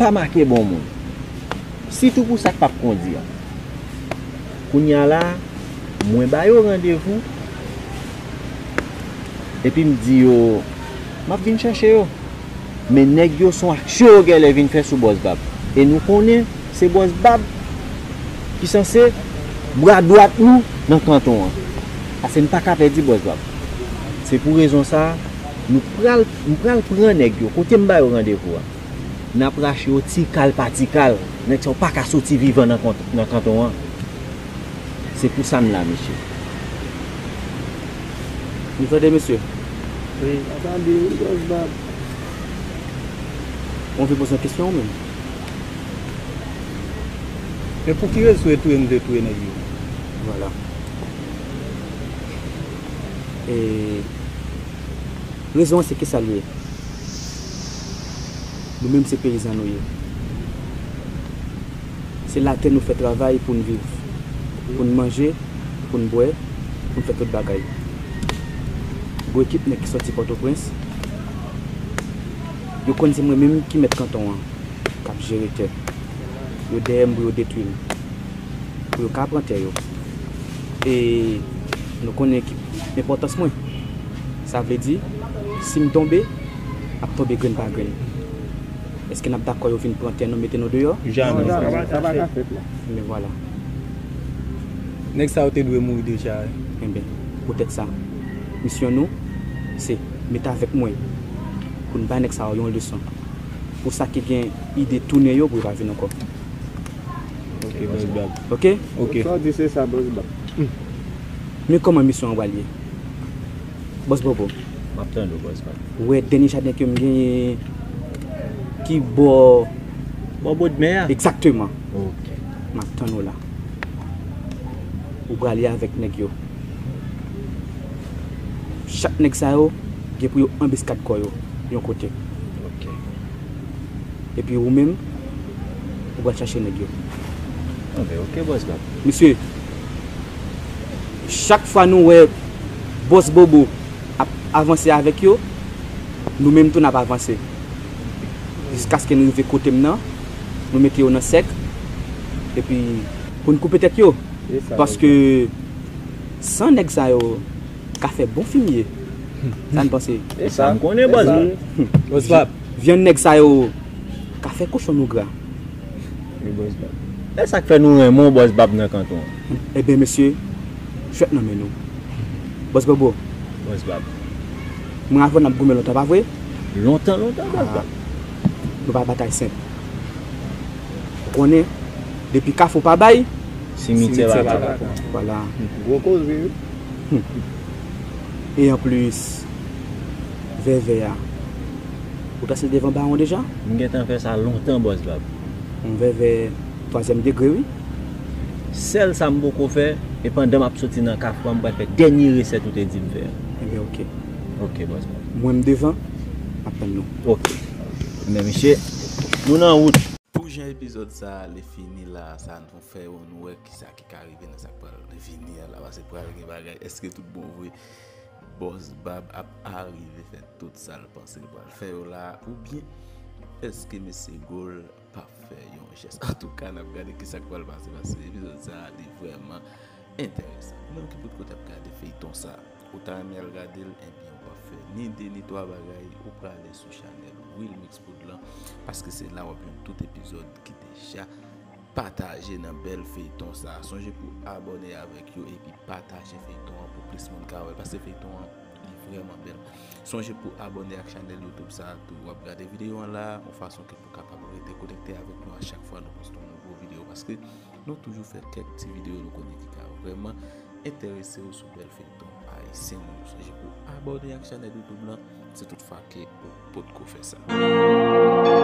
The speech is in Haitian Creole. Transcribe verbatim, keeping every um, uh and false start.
pa make bon moun. Sitou pou sa k p ap kondi a. Kounye a la, mwen ba yo randevou, epi m di yo, m ap vin chèche yo. Men nèg yo se yon aksyon yo genlè vin fè sou Bòs Bab. E nou konnen se Bòs Bab ki sanse bra dwat nou nan kanton an. Pase n pa ka pèdi Bòs Bab. Se pou rezon sa a, nou pral, m pral pran nèg yo. Kote m ba yo randevou a, n ap rache yo ti kal pa ti kal. Nèg sa yo pa ka soti vivan nan kont-, nan kanton an. Se pou sa m la, mesye. Nou tande, mesye? Wi, n ap tande, wi, Bòs Bab. Ou anvi poze yon kesyon, ou menm? Men pou ki rezon e touye nou te touye nèg yo? Vwala. E rezon an se kisa l ye? Nou menm se peyizan nou ye. Se latè nou fè travay pou n viv, pou n manje, pou n bwè, pou n fè tout bagay. Gwo ekip nèg ki sòti Pòtoprens, yo konn se mwen menm ki mèt kanton an, k ap jere tè. Yo dèyè m pou yo detwi m, pou yo ka pran tè yo. E nou konnen ki enpòtans mwen. Sa vle di, si m tonbe, m ap tonbe grenn pa grenn. Èske n ap dakò yo vin pran tè nou, mete nou deyò? Jamè. Non, sa pa, sa pa ka fèt la. Men vwala. Nèg sa yo te dwe mouri deja, wi. Enben, poutèt sa, misyon nou, se mete avèk mwen pou n bay nèg sa yo yon leson. Pou sa ki gen ide tounen yo, pou yo pa vin ankò. Ok, Bòs Bab. Ok? Ok. Sa w di se sa, Bòs Bab. Men kòman misyon an pral ye? Bòs Bobo. M ap tande w, Bòs Bab. Ou wè dènye jaden ke m genyen ki bò... Bò bòdmè a? Egzakteman. Ok. M ap tann ou la. Ou prale avèk nèg yo. Chak nèg sa yo gen pou yo anbiskad kò yo yon kote. Ok. Epi ou menm, ou pral chache nèg yo. Anben, ok, Bòs Bab. Mesye, chak fwa nou wè Bòs Bobo ap avanse avèk yo, nou menm tou n ap avanse. Jiskaske n rive kote m nan, nou mete yo nan sèk, epi pou n koupe tèt yo. Paske san nèg sa yo ka fè bon fimye. Sa n panse? E sa m konnen, Bòs Bab. Bòs Bab. Vyann nèg sa yo ka fè kochon nou gra. Wi, Bòs Bab. E sa k fè nou renmen w, Bòs Bab, nan kanton an. Enben, mesye, jwèt nan men nou. Bòs Bobo. Bòs Bab. Mwen avè w n ap goumen lontan, pa vre? Lontan, lontan, Bòs Bab. Nou pa batay senp. Ou konnen, depi Kafou pa bay, simityè pa pran. Vwala. Gwo koze, wi. E anplis, vèvè a, ou trase l devan bawon deja? M gentan fè sa lontan, Bòs Bab. Yon vèvè twazyèm degre, wi. Sèl sa m poko fè, e pandan m ap soti nan Kafou a, m pral fè dènye resèt ou te di m fè a. Enben, ok. Ok, Bòs Bab. Mwen m devan, m ap tann nou. Ok. Men, mesye, nou nan wout. Pou jan epizòd sa a, li fini la, sa nou fè yo, nou wè kisa ki ka rive nan sa k pral vini a la, paske pral gen bagay. Èske tout bon vre Bòs Bab ap arive fè tout sa l panse l pral fè yo la, oubyen èske mesye Goal p ap fè yon jès? Antouka, n ap gade kisa k pral pase, paske epizòd sa a, li vrèman enteresan. Ou menm ki potko t ap gade feyton sa, ou ta renmen al gade l, ebyen, w ap fè ni de ni twa bagay, ou prale sou chanèl Wilmix Prod lan, paske se la w ap jwenn tout epizòd ki deja pataje nan bèl feyton sa. Sonje pou abòne avèk yo epi pataje feyton an pou plis moun ka wè l, paske feyton an, li vrèman bèl. Sonje pou abòne ak chanèl YouTube sa a tou. W ap gade videyo an la, yon fason ke pou kapab rete konekte avèk nou a chak fwa nou poste yon nouvo videyo, paske nou toujou fè kèk ti videyo nou konnen ki ka vrèman enterese w sou bèl feyton ayisyen nou. Sonje pou abòne ak chanèl YouTube lan, si tout fwa ke ou potko fè sa.